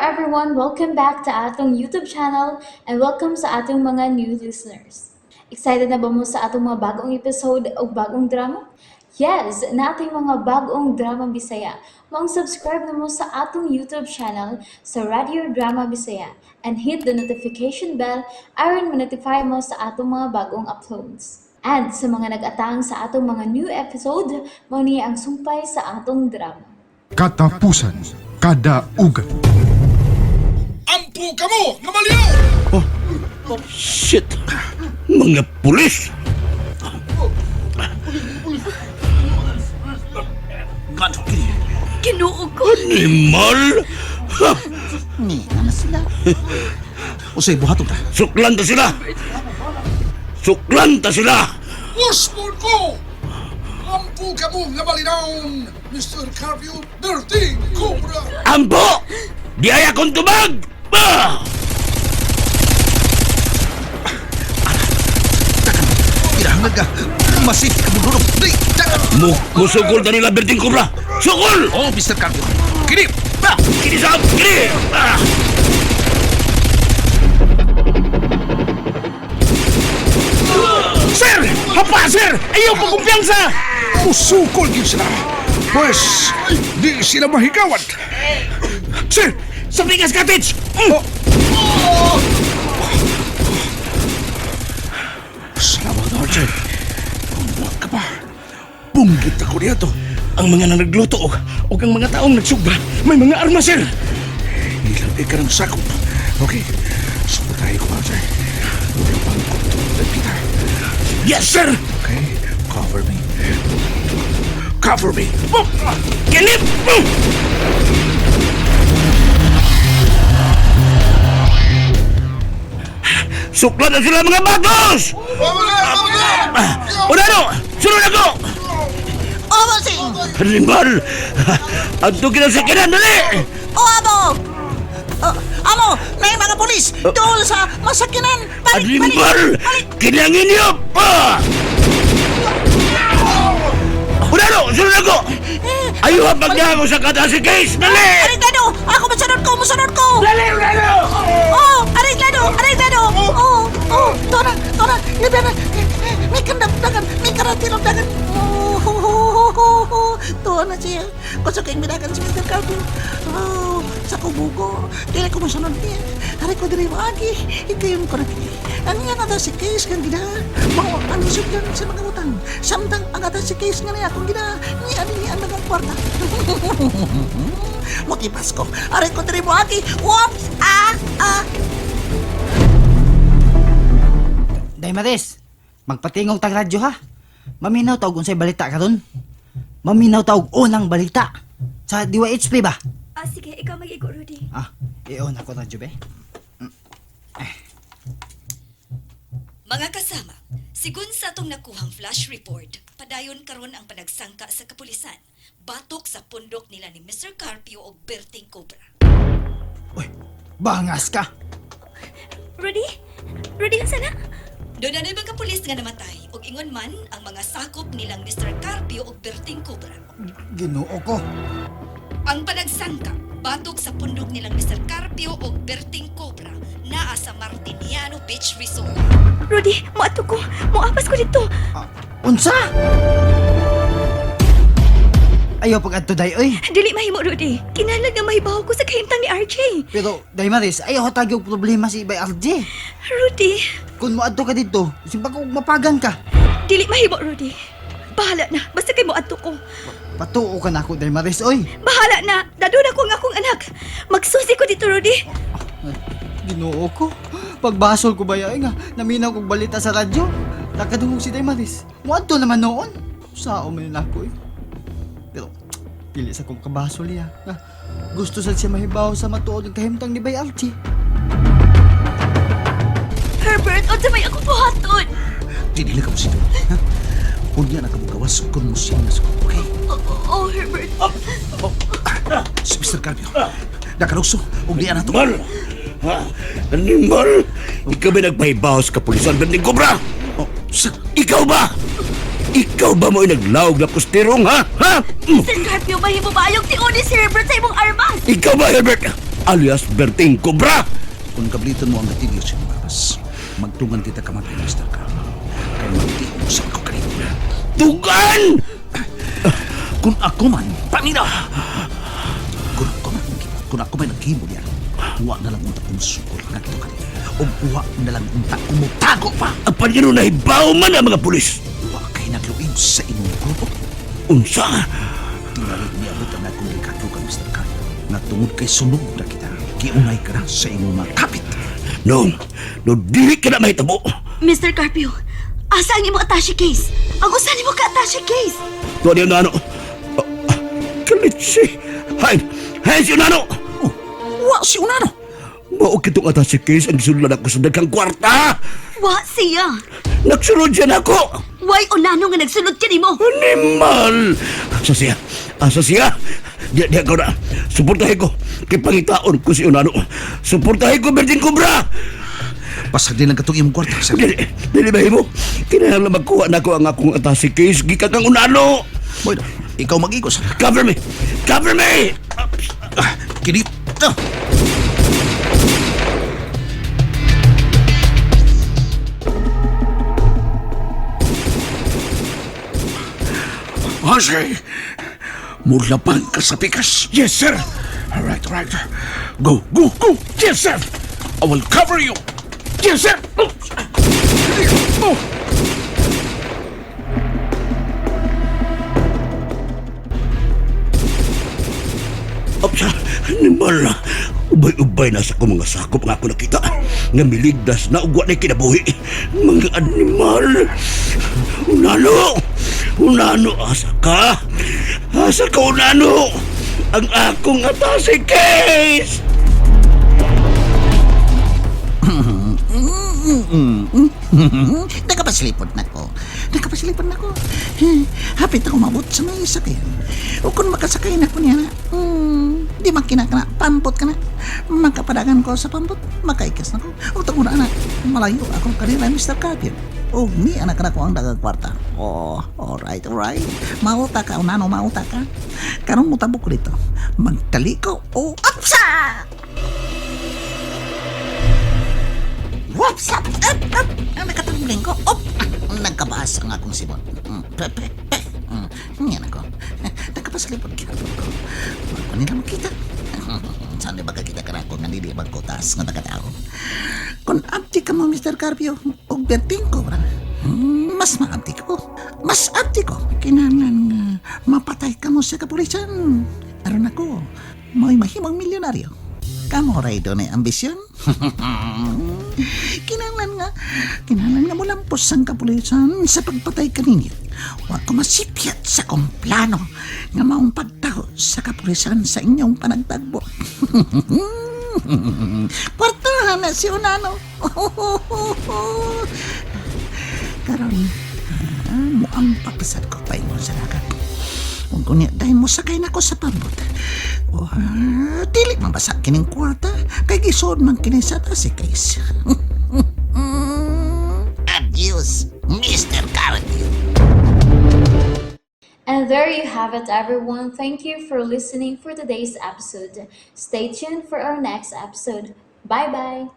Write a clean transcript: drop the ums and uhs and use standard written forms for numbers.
everyone! Welcome back to atong YouTube channel and welcome sa atong mga new listeners. Excited na ba mo sa atong mga bagong episode o bagong drama? Yes, nating mga bagong drama Bisaya. Maong subscribe na mo sa atong YouTube channel sa Radio Drama Bisaya and hit the notification bell aron ma-notify mo sa atong mga bagong uploads. And sa mga nag-atang sa atong mga new episode, mao ni ang sumpay sa atong drama. Katapusan Kadaugan. Ampo ka mo nga maliw! Shit! Mga pulis! Ginoo ko. Animal! Ni na sila. Usay, buhaton ta. Suklan ta sila! Suklan ta sila! Usmon ko! Ampo ka mo nga malinawon, Mr. Carpio Berting Cobra! Ampo! Di ay akong tubag! Ah! Kinahanglan ka! Masiti ka mo dulog! Di! Dagan! Musugol ta nila, Berting Cobra! Sugol! Oh, Mr. Carpio! Kini! Ba! Kini sa kini! Ah! Sir! Hapa, sir! Ayaw pagkumpiyansa! Musukol gyud sila! Pues, di sila mahigawat! Sir! Sa Vegas Cottage! Oh. Salamat, RJ. Kung wa ka pa, bunggit ako niya to. Ang mga nanagluto og ang mga taong nagsugba, may mga arma, sir! Ilagay ka ng sakop. Okay, sumutay ko, RJ. Upang kontrolin kita. Yes, sir! Okay, cover me. Cover me. Oh! Kinip! Mm! Suklan na sila mga bagos! Ah, Unano! Sunod ako! Oh, bossing! Animal! Ang tugi ng sakinan, dali! Oh, amo! Oh, amo, may mga pulis! Dool sa masakinan! Balik, balik! Animal! Balik! Kinangin niyo! Ah! Unano! Sunod ako! Ayaw ang pagdago sa katasi case! Dali! Areglado! Ako masunod ko! Masunod ko! Dali, Unano! Oh! Areglado! Areglado! Oh! Oh! Tora! Tora! Libera! May kandang dagan! May karatirong dagan! Oh! Tuwa na siya. Kusog kayong binagan si Mr. Carpio. Oh! Sa kubugo. Dili ko masunod niya. Aray ko diri maagi. Ikayon ko na kini. Ang nga nga si Case kang gina. Mao ang sugdan sa mga utang. Samtang ang ata si Case nga niya akong gina. Ni ani ni ang mga kwarta. Motipas ko. Aray ko diri moagi. Whoops! Ah! Ah! Daymares, magpatingog tag radyo ha. Maminaw tawag unsay balita karon. Maminaw tawag unang balita. Sa DYHP ba? Ah, sige, ikaw mag-igo, Rudy. Ah, i-on ako radyo be. Mga kasama, sigun sa atong nakuhang flash report, padayon karon ang panagsangka sa kapulisan. Batok sa pundok nila ni Mr. Carpio og Berting Cobra. Uy, bangas ka. Rudy? Rudy, unsa na? Doon na mga pulis nga namatay ug ingon man ang mga sakop nilang Mr. Carpio og Berting Cobra. Ginoo ko. Ang panagsangka, batok sa pundok nilang Mr. Carpio og Berting Cobra naa sa Martiniano Beach Resort. Rudy, moadto ko. Moapas ko dito. Ah, unsa? Ayaw pag adto day oy. Dili mahimo, Rudy. Kinahanglan nga mahibaw ko sa kahimtang ni RJ. Pero Daymares, ayaw hatagi og problema si Ibay RJ. Rudy, Kung moadto ka dito, simpag og mapagan ka. dili mahimo, Rudy. Bahala na. Basta kay moadto ko. Patuo ka na ako Daymares oy. Bahala na. Dadun ako ang akong anak. Magsusi ko dito, Rudy. Ay, Ginoo ko. Pagbasol ko ba yan nga, naminaw kong balita sa radyo. Nakadungog si Daymaris. Muadto naman noon. Sao man ako eh. Pero, pili sa kong kabasol niya. Nga, gusto sad siya mahibaw sa matuod ng kahimtang ni Bay Archie. Herbert, unsa may akong buhaton? Dinili ka mo siya. Ha? Unya na ka mo gawas kung mo siya ko. Okay? Oh, oh, Herbert. Si Mr. Carpio. Nakarugso. Ug di na to. Animal! Ha? Animal! Ikaw ba nagpahibaw sa kapulisan, Berting Cobra? Oh, sir. Ikaw ba? Ikaw ba mo'y naglawag na pusterong, ha? Ha? Mm. Mr. Carpio, mahimo ba ayong tiuni si Herbert sa imong armas? Ikaw ba, Herbert? Alias Berting Cobra! Kung kabliton mo ang gatilyo, Sir Barbas, magtungan kita kamatay, Mr. Carpio. Kay magtiong sa ko kanito. Tugan! Kung ako man, Pamina! Kung ako man naghimo niya, wa na lang unta kong sukol ngadto kanito. O wa na lang unta kong mutago pa. Ang panyero na hibaw man ang mga pulis. Wa kay nagluib sa imong grupo. Unsa? Tingali niabot ang akong rikado kay Mr. Carpio. Nga tungod kay sunog na kita, giunay ka na sa imong mga kapit. No, no, dili ka na mahitabo. Mr. Carpio, asa ang imong attache case? Ang usa nimo ka attache case? Tuwa niyo nano. Kalitsi. Hain, hain si Unano! Oh, wa si Unano. Mao kitong ata si Case ang gisulod ako sa daghang kwarta. Wa siya. Nagsulod siya nako. Way unano nga nagsulod kanimo. Animal! Asa siya? Asa siya? Diya, diya ko na. Suportahin ko. Kay pangitaon ko si Unano. Suportahin ko, Virgin Cobra! Pasag din lang katong imong kwarta, sir. Dili, dili ba mo? Kinahanglan magkuha na ko ang akong atasi case. Gikan kang Unano! Bueno, ikaw mag-igos. Cover me! Cover me! Ah, Kini... Ah. Jose, mulabang ka sa pikas. Yes, sir! All right, all right. Go, go, go. Yes, sir! I will cover you. Yes, sir! Oh! Oh! Opsa, animal. Ubay-ubay na sa akong mga sakop nga ako nakita. Nga miligdas na ugwa na kinabuhi. Mga animal. Unano! Unano, asa ka? Asa ka, unano? Ang akong atase case! Nakapasilipot na ko. Nakapasilipot na ko. Hapit ako mabot sa may sakyan. O kung makasakay na ko niya na, di man kinakana, pampot ka na. Makapadagan ko sa pampot, makaikas na ko. O tungod na, malayo ako kanila, Mr. Carpio. O ni anak na ko ang dagang kwarta. Oh, alright, alright. Mauta ka, unano, mauta ka. Karon mo tabok ko dito. Magtaliko o apsa! Whoops! Up, up, up! Ang nakatumbling ko. Up! Ah, nagkabas ang akong sibot. Pe, pe, pe. Yan ako. Nagkapasalipod gyapon ko. Wala ko nila makita. Saan ba kakita ka na ako nga dili magkutas nga tagatao? Kung abdi ka mo, Mr. Carpio, og berting ko, bra. Mas maabdi ko. Mas abdi ko. Kinahanglan nga mapatay ka mo sa kapulisan. Aron ako, mo'y mahimong milyonaryo. Kamo ray doon ay ambisyon. Kinahanglan nga mulampos ang kapulisan sa pagpatay kaninyo. Wa ko masipyat sa kong plano nga maong pagtaho sa kapulisan sa inyong panagtagbo. Kwartahan na si Unano. Karon, muang papasad ko paingon sa dagat. Kung kunya dahil mo sakay na ko sa pambot. Oh, dili man basa kining kwarta kay gisuod man kini sa tasi case. Adios, Mr. Carpio. And there you have it, everyone. Thank you for listening for today's episode. Stay tuned for our next episode. Bye bye.